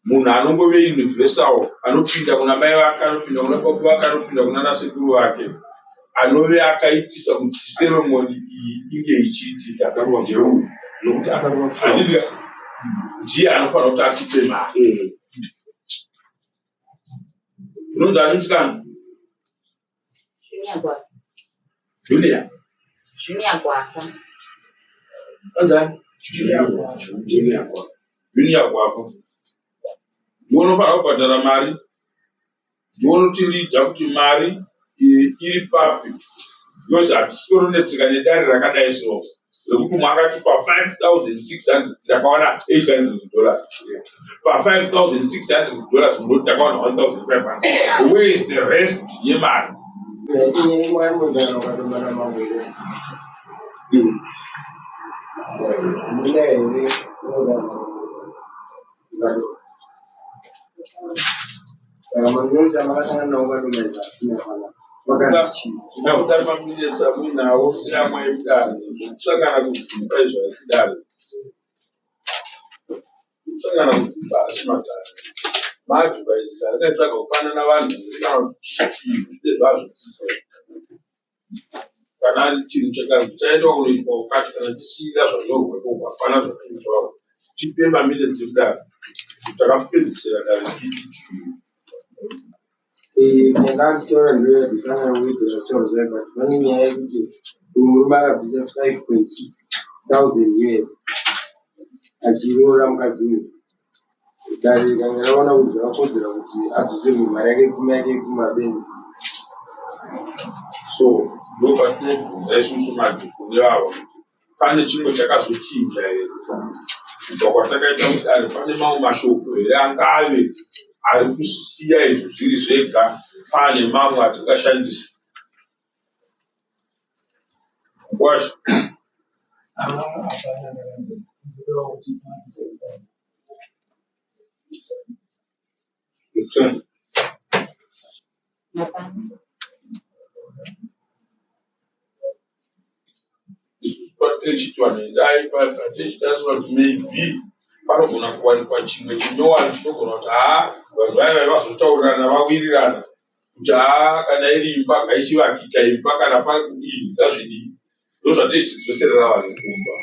Munhu anongove universal anopinda kuna mai vake, anopinda kuna baba vake, anopinda kuna nasekuru vake, anove akaitisa kuti ceremony iyi inge ichiitika ndeuyu. Nokuti akarova. Handiti ndiye anofanira kuti atipe mari. Unonzi ani musikana? Junior Gwafa. Junior. Junior Gwafa. Anzani? Junior Gwafa. Junior Gwafa. Junior Gwafa. Ndiwe unofanira kubhadhara mari. Ndiwe unotilidha kuti mari iri papi. Because hatisi kutonetseka nedare rakadai so. Rekuti umwe akati pa 5600 ndakawana 800 dollars. Pa 5600 dollars munoti ndakawana 1500. Where is the rest yemari? Kudari maminetsa muinawo seamwe emudare zvekusangana kudzimba izvo haisi dare. Kusangana kudzimba haasi matare. Maadvices arikaitsvaga kupanana vanhu zvisiri kana kuti zvite zvazvo kana ari chinhu chakanzi chaitwa kunoitwa wakati kana chisina zvanyorwa ikoko hapana zvatinotaura. Tipe maminetsi ekudare takapedzisira dare tiiti Ndanga ndichitaura ndiyo yandisangana kuita zvataura zvayo but pane nyaya yekuti uyu murume akabvisa 5.6 thousand years achiroora mukadzi uyu dare rikange raona kuti zvakakodzera kuti adzoserwe mari yake pfuma yake ipfuma benzi. So ndopatinobvunza isusu manje kune ava kuti pane chimwe chakazochinja here kubva kwatakaita mudare pane mamwe mashoko here angave ari kusiya izvi zviri zvega pane mamwe atingashandisa washa. Tichiti vanhu endai tichitarisa kuti maybe panogona kuwanikwa chimwe chinyowani chinogona kuti haa vanhu vaya vaiva vazotaurirana vawirirana kuti haa kana iri imba ngaichivakika imba kana pari kudii ngazvidii ndozvatei tichidzoserera vanhu kumba.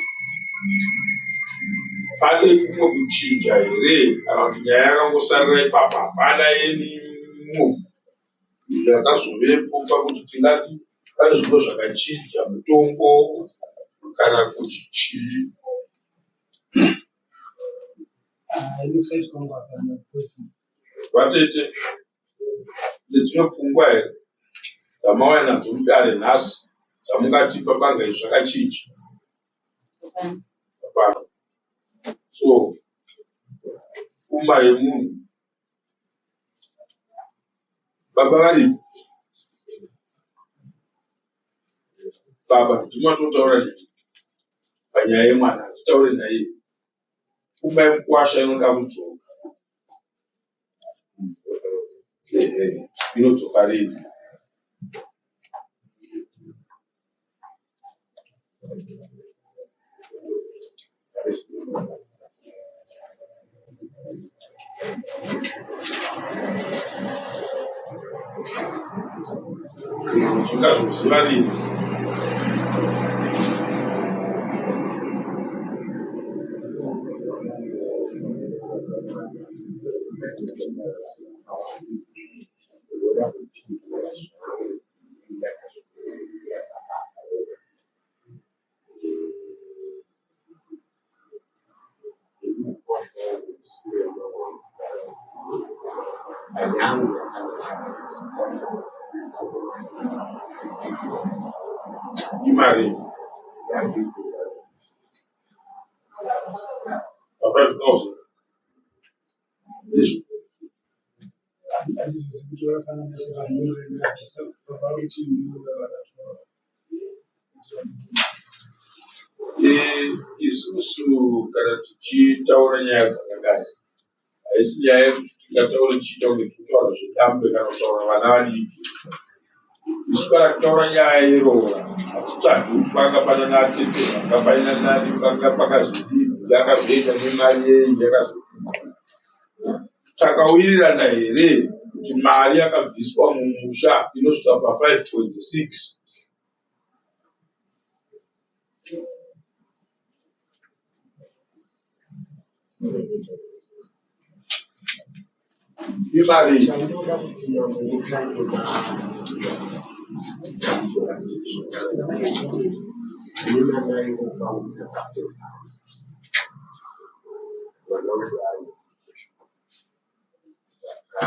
Pane kumwe kuchinja here kana kuti nyaya yakangosarira ipapo hapana any move yakazovepo pakuti tingati pane zvimwe zvakachinja mutongo kana kuti chii? Vatete nedzimwe pfungwa here dzamauya nadzo mudare nhasi dzamungatipa banga izvi zvakachinja? Hapana. So pfuma yemunhu baba varipi? Baba ndimi matotaura neni panyaya yemwana hatitaure naye. Pfuma yemukwasha inoda kudzoka. Ehe, inodzoka rini? Tingazoziva rini? Imari pa 5000 ndizvo. Handizivi kuti vakafanana sevanhu baba kuti ndivo vakatora. Isusu kana tichitaura nyaya dzakadai haisi nyaya yekuti tingataure tichiita kunge tiri kutaura zvedambe kana kutaura vana vadiki. Isu kana tichitaura nyaya yeroora hatitsvagi kuti panga pana natete panga paina nani panga pakazodii yakazoita nemari yei yakazodii. Takawirirana here kuti mari yakabviswa mumusha inosvika pa 5.6? Imari. Chandinoda kuti mambo mutange kuziva ini namai vokwangu takapesana mwana wedu ari saka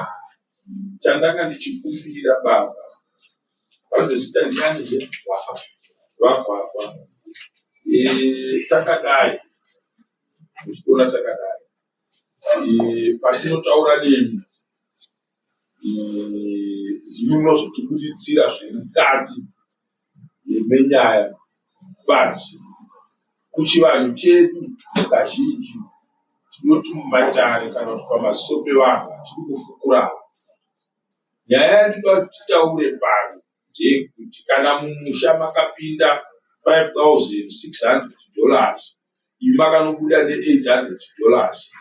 Chandanga ndichikumbira baba. Vanzi zita ndiani zve? VaGwafa. Takadai. Muchikuona takadai. Patinotaura nemi ndimi munozotibuditsira zviri mukati menyaya but kuchivanhu chedu kazhinji tinoti mumatare kana kuti pamaziso pevanhu hatidi kufukura. Nyaya yatinoda kuti titaure pano ndeyekuti kana mumusha makapinda 5600 dollars imi makanobuda ne 800 dollars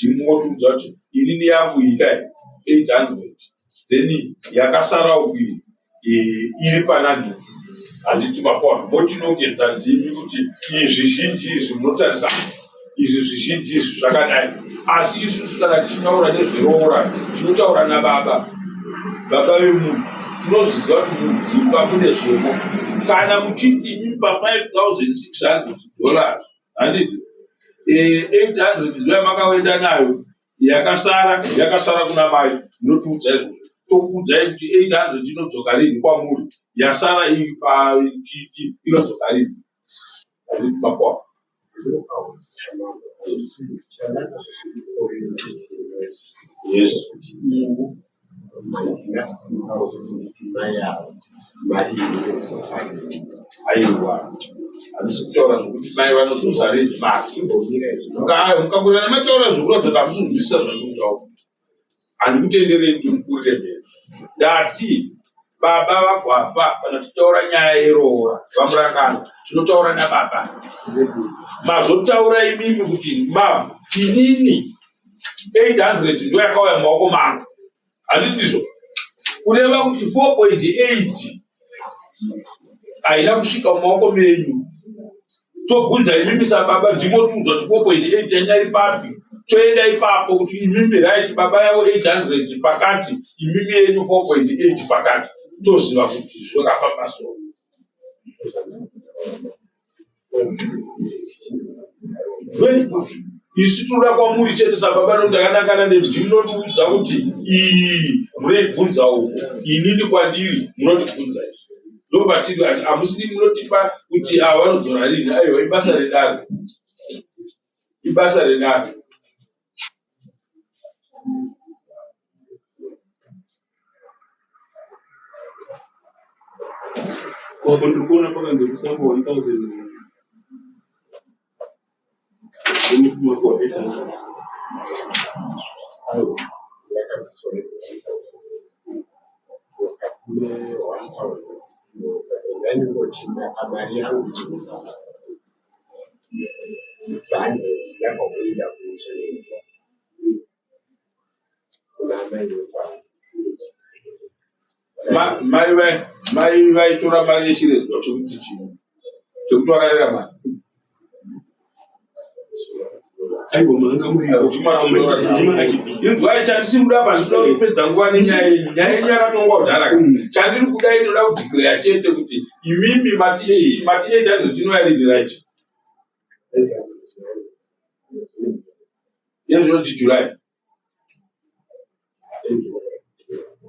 ndimi motiudza kuti inini yangu iyi kai 800 then yakasara uku iyi iri pana nhingi handiti mapaona motinongedza ndimi kuti izvi zhinji izvi munotarisa izvi zvizhinji izvi zvakadai asi isusu kana tichitaura nezveroora tinotaura nababa baba vemunhu tinozviziva kuti mudzimba mune zvemo kana muchiti imi pa 5600 dollars handiti 800 ndoyamakaenda nayo yakasara yakasara kuna mai munotiudza izvozvo tokuudzai kuti 800 inodzoka rini kwamuri yasara iyi pa inodzoka rini handiti mapoa Yes. Handina simba rokuti nditi mai ava mari iyi inodzosa rini. Aiwa. Handisi kutaura zvekuti mai vanodzosa rini mari. Chimbomira izvi. Mukangorana mataura zvekuratidza kuti hamusi kunzwisisa zvandiri kutaura. Handikutenderei kuti mukurire mberi. Ndati baba vaGwafa kana tichitaura nyaya yeroora vaMurangano tinotaura nababa. Mazotaura imimi kuti mam inini 800 ndoyakauya mumaoko mangu. Handiti ndizvo? Kureva kuti 4.8 haina kusvika mumaoko menyu. Tobvunza imimi sababa ndimotiudza kuti 4.8 yanya iri papi. Toenda ipapo kuti imimi right baba yavo 800 pakati imimi yenyu 4.8 pakati. Toziva kuti zvakafamba so. Very good. Isu tinoda kwamuri chete sababa nokuti ndakanangana nemi ndinondiudza kuti iyi munoibvunza uku inini kwandiri munondibvunza izvi ndopatiri ati hamusiri munotipa kuti ava vanodzora rini aiwa ibasa redare ibasa redare Apo ndiri kuona pakanzi musambo 1000 nemukuma kwa 800. Aiwa, yakabviswa ne 1000. Mukati me 1000 ndandingoti mari yangu ichimusambo 600 yakauya kuchiredzwa. Mai vai mai vaitora mari yechiredzwa chekuti chii chekuti vakarera mari inzwai chandisiri kuda apa ndinoda kupedza nguva nenyaya yenyu nyaya yenyu yakatongwa kudhara ka chandiri kuda inoda kudeclare chete kuti imimi mati chii mati 800 inouya rini right Yezvinoti July.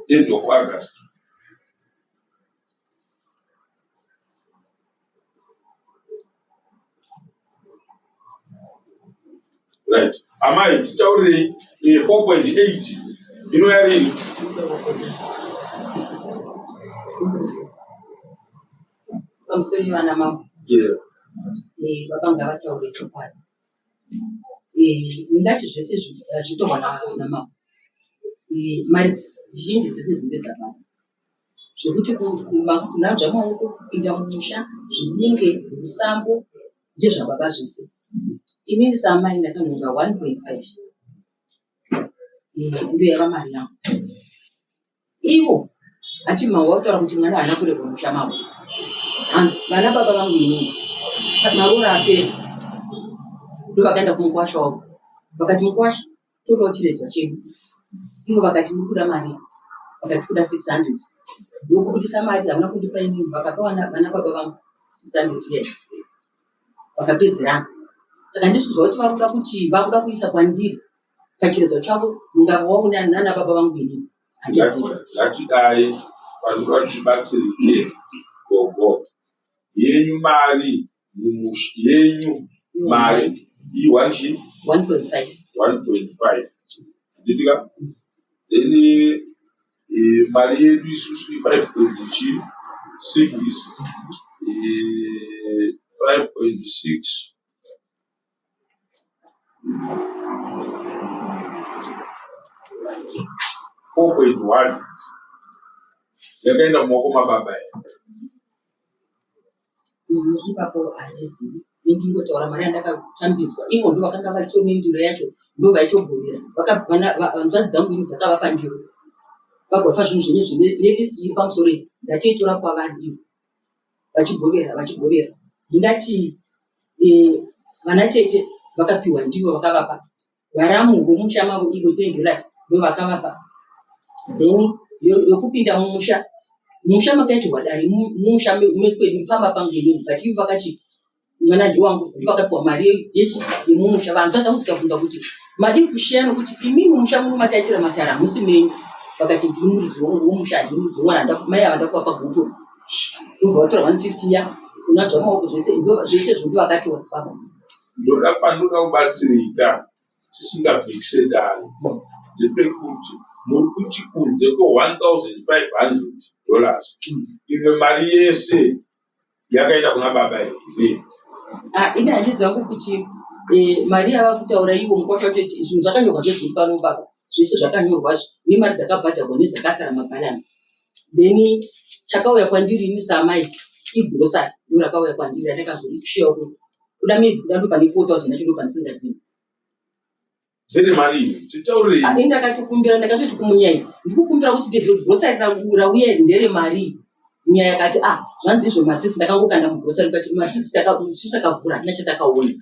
End of August. Right. Amai, titaurirei 4.8 inouya rini? Pamusoro vana mambo. Yeah. Baba ngavataure chokwadi. Ndingati zvese zvitorwa namambo. Mari zhinji dzese dzinenge dzababa. Zvekuti kunanzva maoko, kupinda mumusha, zvinenge, musambo ndezvababa zvese. Inini saamai ndakanhonga 1.5. Ndiyo yaiva mari yangu. Ivo ati mambo vakutaura kuti mwana haana kuregwa musha mavo. Vana baba vangu inini maroora apera ndovakaenda kumukwasha wavo vakati mukwasha todawo chiredzwa chedu. Ivo vakati muri kuda mari vakati kuda 600 ndokubudisa mari havana kundipa inini vakapa vana baba vangu 600 iya vakapedzerana. Saka handisi kuziva kuti vari kuda kuti vakuda kuisa kwandiri pachiredzo chavo mungava wavo nana baba vangu inini handizivi. Ngatidai panoda kuti tibatsirike gogo yenyu mari mumusha yenyu mari iyi one chi 1.5 1.5 handitika then eh, mari yedu isusu i 5 point chi 6 eh, 5.6 4.1 yakaenda mumaoko mababa here? Ipapo handizivi indingotaura mari yandakatambidzwa ivo ndo vakanga vachione ndiro yacho ndo vaitogovera hanzvadzi dzangu ini dzakavapa ndiro vagofa zvinhu zvenyu zvine nelist iri pamusoro iyi ndatoitora kwavari ivo vachigovera vachigovera ndingati eh, vana tete vakapiwa ndivo vakavapa varamu vomusha mavo ivo ten dollars ndo vakavapa then yokupinda mumusha mumusha makaitirwa dare mumusha mekwedu pamba pangu inini but ivo vakati mwana ndewangu ndovakapiwa mari yechi yemumusha vanzva dzangu dzikabvunza kuti madii kusheya nokuti imimi mumusha muno mataitira matara hamusi menyu vakati ndiri muridzi womusha handiri muridzi womwana mai ava ndakuvapa guto ndobva vatora 150 ya unadzva maoko zvese zvese zvo ndovakatora baba ndoda pandoda kubatsirika tisingabvikise dare ndepekuti muri kuti kunze kwe 1500 dollars imwe mari yese yakaenda kuna baba here? Ah, ini handiziva hangu kuti eh, mari yava kutaura ivo mukwasha wacho kuti zvinhu zvakanyorwa zvezviri pano baba zvese zvakanyorwa nemari dzakabhadharwa nedzakasara mabhalansi then chakauya kwandiri ini saamai igrosari ndo rakauya kwandiri randakazoishewa kuda maybe kuda ndopane 4000 yacho ndopandisingazivi Ndere mari iyi. Titaurei. Ah, ini ndakatokumbira ndakatoti kumunyai ndikukumbira kuti ndizive kuti grocery rauya iri ndere mari nyaya yakati ah zvanzi izvo masisi ndakangokanda mugrocery ndikati masisi isusu takavhura hatina chatakaona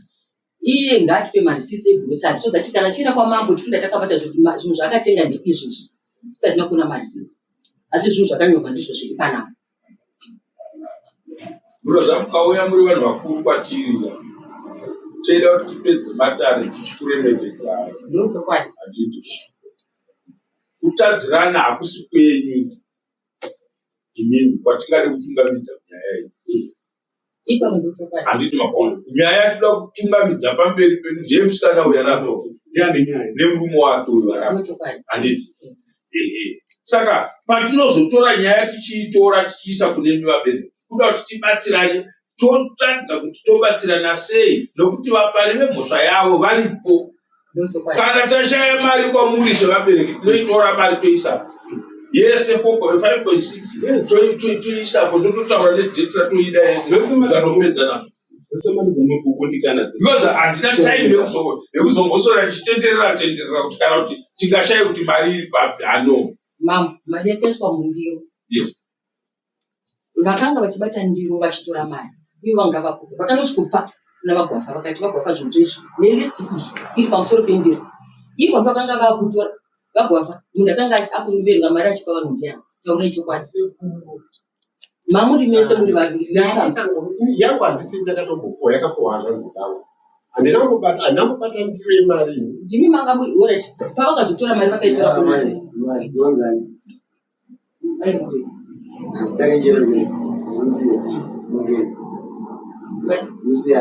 iye ngaatipe marisisi egrocery so that kana tichienda kwamambo tikuenda takabata zvinhu zvaakatenga ndeizvizvi tisati takuona marisisi asi zvinhu zvakanyorwa ndizvo zviri panapa Munoziva mukauya muri vanhu vakuru kwatiri ka toida kuti tipedze matare tichikuremekedzai. Ndochokwadi. Handiti. Kutadzirana hakusi kwenyu imimi kwatingade kutungamidza munyaya iyi. Ipapo ndochokwadi. Handiti makona. Nyaya yatinoda kutungamidza pamberi pedu ndeyemusikana uyu aramba nemurume wake uyu aramba. Ndochokwadi. Handiti. Ehe. Saka patinozotora nyaya tichiitora tichiisa kune imi vabereki, kuda kuti tibatsirane, totsvaga kuti tobatsirana sei nokuti vapari vemhosva yavo varipo. Ndochokwadi. Kana tashaya mari kwamuri sevabereki, tinoitora mari toisa yese 5.6 toisapo tototaura nedate ratoida yese tikatopedza nazvo. Dzese mari dzamunokukundikana dzese. Because handina time yekuzombosora ndichitenderera tenderera kuti kana kuti tingashaye kuti mari iri papi hano. Mambo, mari yakaiswa mundiro. Yes. Vakanga vachibata ndiro vachitora mari ivo vanga vakupa vakanosvikopa kuna vagwafa vakati vagwafa zvinhu izvi nelist iyi iri pamusoro pendiro ivo vakanga vakutora vagwafa munhu akanga akuverenga mari achipa vanhu ndiyani taurai chokwadi mamuri mese muri vaviri yangu handisi ndakatombopuwa yakapuwa hanzvanzi dzangu handina kumbobata handina kumbobata ndiro yemari ini ndimi manga muri orit pavakazotora mari vakaitora kuna Zita renyu Lucia Mungezi. Lucia.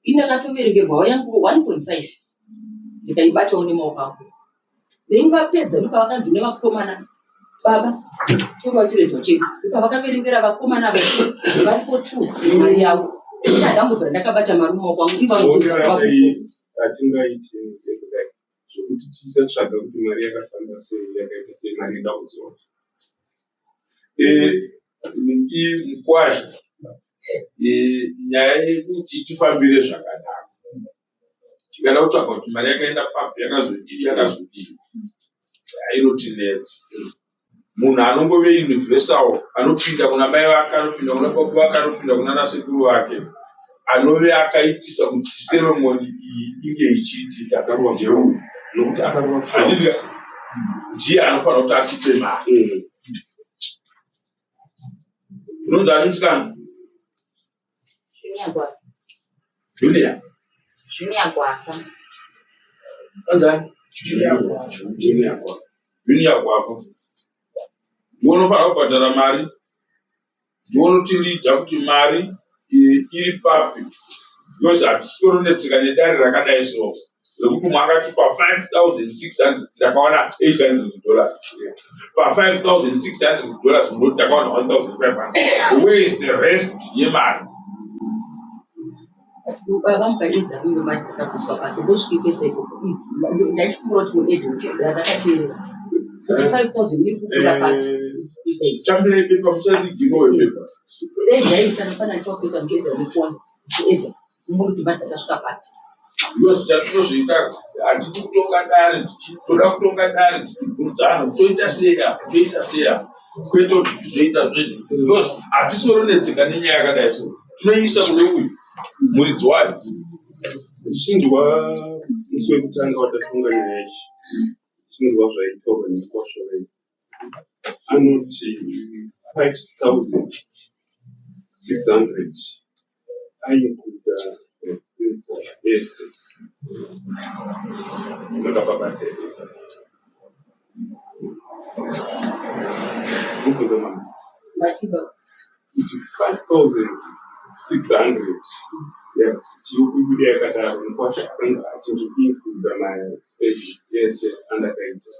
Ini ndakatoverengerwawo yangu 1.5 ndikaibatawo nemaoko angu. Then vapedza ndopavakanzi nevakomana baba toda chiredzwa chedu ndopavakaverengera vakomana ava varipo two mari yavo. Ini handambobvira ndakabata mari mumaoko angu ivo vanobvira Hatingaiti kudai zvekuti tichatsvaga kuti mari yakafamba sei yakaita sei mari ida kudzoka. Eh, mukwasha eh, nyaya yekuti tifambire zvakanaka. Tikada kutsvaga kuti mari yakaenda papi, yakazodii, yakazodii, inotinetsa. Munhu anongove universal anopinda kuna mai vake, anopinda kuna baba vake, anopinda kuna nasekuru vake, anove akaitisa kuti ceremony iyi inge ichiitika ndeuyu. Nokuti akarova Handiti ndiye anofanira kuti atipe mari. Unonzi ani musikana? Junior Gwafa. Junior. Junior Gwafa. Unonzi ani? Junior Gwafa. Junior Gwafa. Ndiwe unofanira kubhadhara mari. Ndiwe unotileada kuti mari iri papi. Because hatisi kutonetseka nedare rakadai so. Rekuti umwe akati pa 5600 ndakawana 800 dollars. Pa 5600 dollars munoti ndakawana 1500. Where is the rest yemari? Baba mukaedha uyo mari dzakabviswa panze ndosvike kwese ikoko idzi ndaichikumbira kuti muedhe uchigara ndakateerera kuti 5000 iri kukura papi. Tambirai pepa musarigirowe pepa. Edha iyi kana pana chokuita muchiedha nefoni muchiedha muone kuti mari dzakasvika papi. Because chatinozoita hatidi kutonga dare, toda kutonga dare tichibvunzana toita sei apa, toita sei apa, kwete kuti tizoita zvezvi because hatisoro netsika nenyaya yakadai so tinoiisa kune uyu muridzi wayo. Ndichinzwa musi wekutanga watatonga nyaya iyi, ndichinzwa zvaitaurwa nemukwasha wedu, anoti 5600 aikuda expense ese. Makapabata here? Mubvunza mama. Machiba. Kuti 5600 tiri kuibuda yakadaro, mukwasha akanga achindiincluda maexpenses ese andakaita.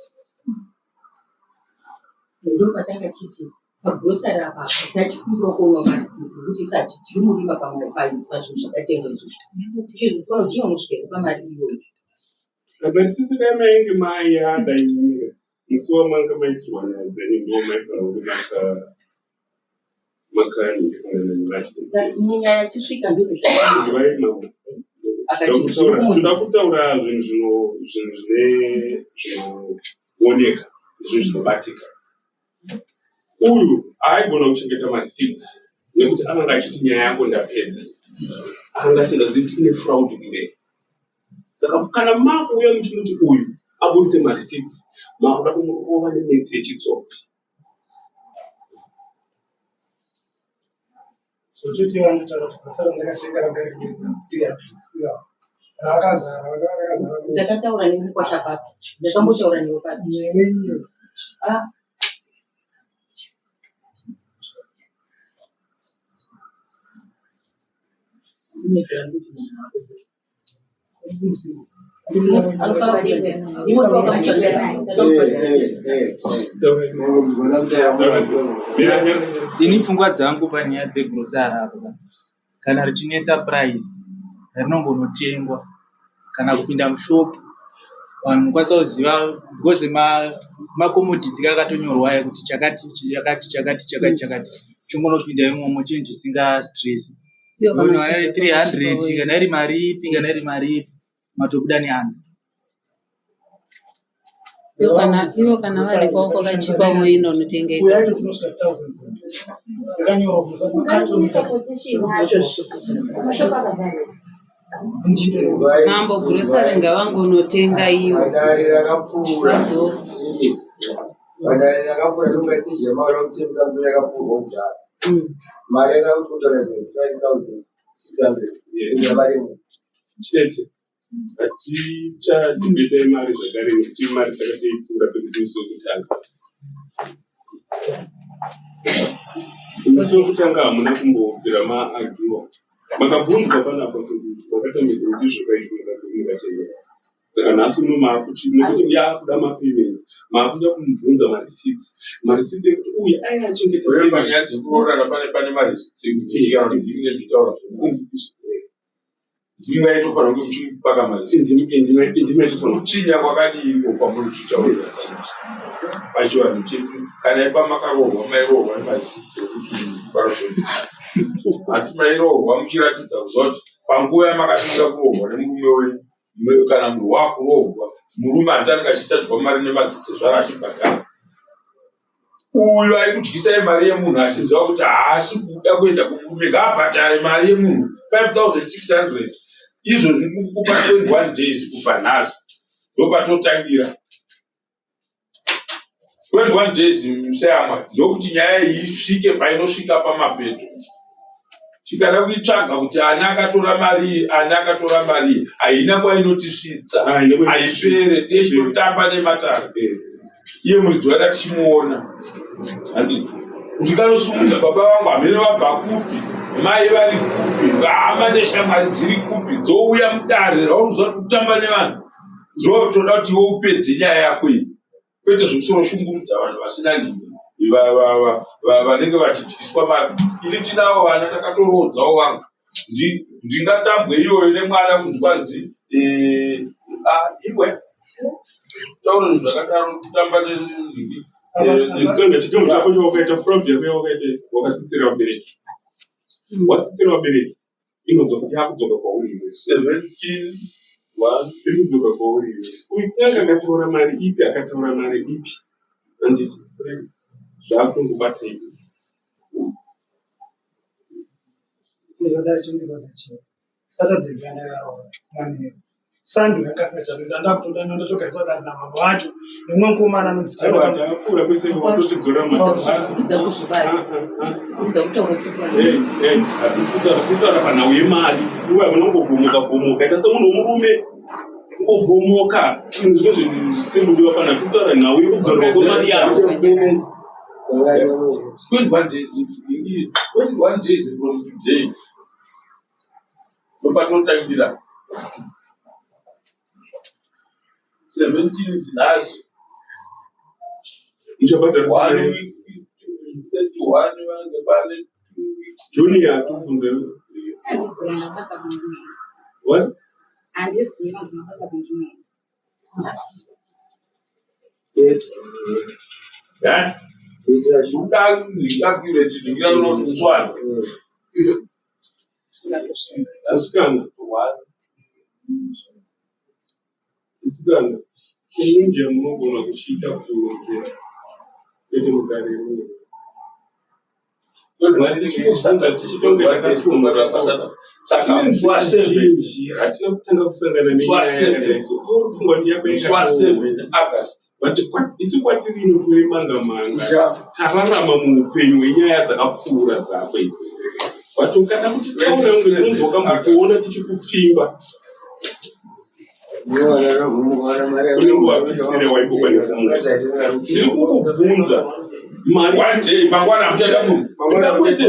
Ndopatanga tichiti pagrosari apa tachikumbira kuona marisisi nekuti isati tiri murima pazvinhu zvakatengwa izvozvo. Chizvitoro chinonosvika here pamari iyoyo? Marisisi dai mainge maiada imimi musi wamanga maitirwa nyaya dzenyu ndo maifanira kunge makanyika. Munyaya yachisvika ndozvo. Toda kutaura zvinhu zvinhu zvine zvinooneka, zvinhu zvinobatika. Uyu haaigona kuchengeta marisitsi nekuti akanga achiti nyaya yangu ndapedza, akanga asingazivi kuti ine fraud kumberi. Saka kana makuuya muchinoti uyu aburitse marisitsi, makuda kumurova nemetsi yechitsotsi. Zvototi vanotaura kuti basa randakatenga ranga riri rakazara, rakazara. Ndakataura nemukwasha papi? Ndakambotaura newe papi? Newe iyo. Ah. Ini pfungwa dzangu panyaya dzegrosari apa, kana richinetsa price rinongonotengwa kana kupinda mushop vanhu munokwanisa kuziva because macommodities akatonyorwa aya kuti chakati chakati chakati chakati chakati chongonopinda imomo chinhu chisinga stress. Kana iri 300 kana iri mari ipi kana iri mari ipi matobuda neanza. Ivo kana vari kwavo kwakachipa voenda unotenga Uyo aitoti unosvika 1000 yakanyorwa kumusoro carton ndito. Mambo, grocery ngavangonotenga ivo. Padare rakapfuura. Vadzosa. Padare rakapfuura ndonga stage yamari kutengesa mvura yakapfuurwa kudhara. Mari yakatotaura 5600 inga mari imwe. Chete hatichadhibetai mari zvakare nekuti mari takatoipfuura pekuti musi wekutanga. Musi wekutanga hamuna kumbobvira maagiwa. Makabvunzwa panapa kuti makatambirwa ndizvo kaizvi mukatendera. Saka nhasi uno maakuti nekuti yaakuda mapayments, maakuda kumubvunza mareceipts. Mareceipts ekuti uyu aiachengeta Uye sei. panyaya dzekuroorana pane marisitsi ekuti kana kuti ndini ndichitaura ndimi maitofanira kunge muchipaka marisitsi. Kuchinya kwakadii iko kwamuri kuchitaurira pachivanhu chedu? Kana ipa makaroorwa mairoorwa nemarisitsi ekuti parozoti hati mairoorwa muchiratidza kuziva kuti panguva yamakatanga kuroorwa nemurume wenyu. Kana munhu wakuroorwa, murume handiti anenge achichajwa mari nemadzitezvara achibhadhara. Uyo aikudyisai mari yemunhu achiziva kuti haasi kuda kuenda kumurume ngaabhadhare mari yemunhu 5600 izvozvi kukupa 21 days kubva nhasi ndopatotangira 21 days museyamwa ndokuti nyaya iyi isvike painosvika pamapeto tikada kuitsvaga kuti ani akatora mari iyi ani akatora mari iyi haina kwainotisvitsa haipere techitotamba nematare iye muridzi waida tichimuona handiti ndikanosimudza baba vangu hamene vabva kupi mai vari kupi hama neshamwari dziri kupi dzouya mudare rauri kuziva kuti kutamba nevanhu ndotoda kuti iwe upedze nyaya yako iyi kwete zvekusiroshungurudza vanhu vasina nhingi vanenge vachidyiswa mari ini tinavo vana takatoroodzawo vangu ndingatambwe iyoyo nemwana kunzi kwanzi eh, ah, iwe taura zvinhu zvakadaro kutamba nenhingi eh, chidhombo chako chawakaita fraud yako yawakaita wakatsitsira vabereki watsitsira vabereki inodzoka yakudzoka kwauri iwe 17 1 iri kudzoka kwauri iwe uyu kunyange akataura mari ipi akataura mari ipi handiti zvakungobata iwe Kuzodai chindirwadza chii? Saturday ndandakaroora manheru. Sunday yakasira chando ndandakutodana ndatogariswa dare namambo vacho nemumwe mukomana anonzi Aiwa takapfuura kwese kwatotidzora Dzidza kuzvibata. Dzidza kutaura chokwadi. Hatisi kutaura kutaura panhau yemari. Iwe hauna kungovhomoka vhomoka ita semunhu womurume kungovhomoka zvinhu zvino zvisiri kudiwa pana kutaura nhau yekudzorwa kwemari yako. 21 days 21 days from today ndopatotangira 17 nhasi Muchabhadhara one week 31 vanenge pane 2 weeks Junior tobvunze Handizivi mabasa kwandinoenda. what? Handizivi kuti mabasa kwandinoenda. Eh? Kuda accurate ndingira kunoti muswani Asikana. Asikana, chinji munogona kuchiita kuwedzera kwete mudare rino. Saka musi wa 7 hatina kutanga kusangana Musi wa nenyaya 7. yakadai so iwe uri kufunga kuti yako musi wa yakaoma 7 August but isu kwatiri inotove manga manga tararama muupenyu hwenyaya dzakapfuura dzako idzi but ukada kuti taura kunge unonzi wakambokuona tichikupfimba ndiri kukubvunza mari one day mangwana hamuchada munhu ndakuite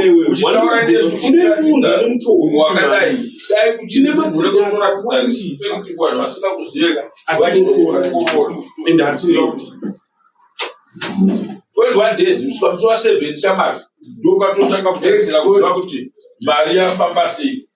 iwewe Uchitaura nesu unemunhu ane mutoo munhu wakadai dai kuti Tine munhu unotoratidza akawandisa. respect kuvanhu vasina kuziveka Atinotora. ende hatiziva kuti 21 days musi wa 7 chamari ndopatotanga kutarisira kuziva kuti mari yafamba sei.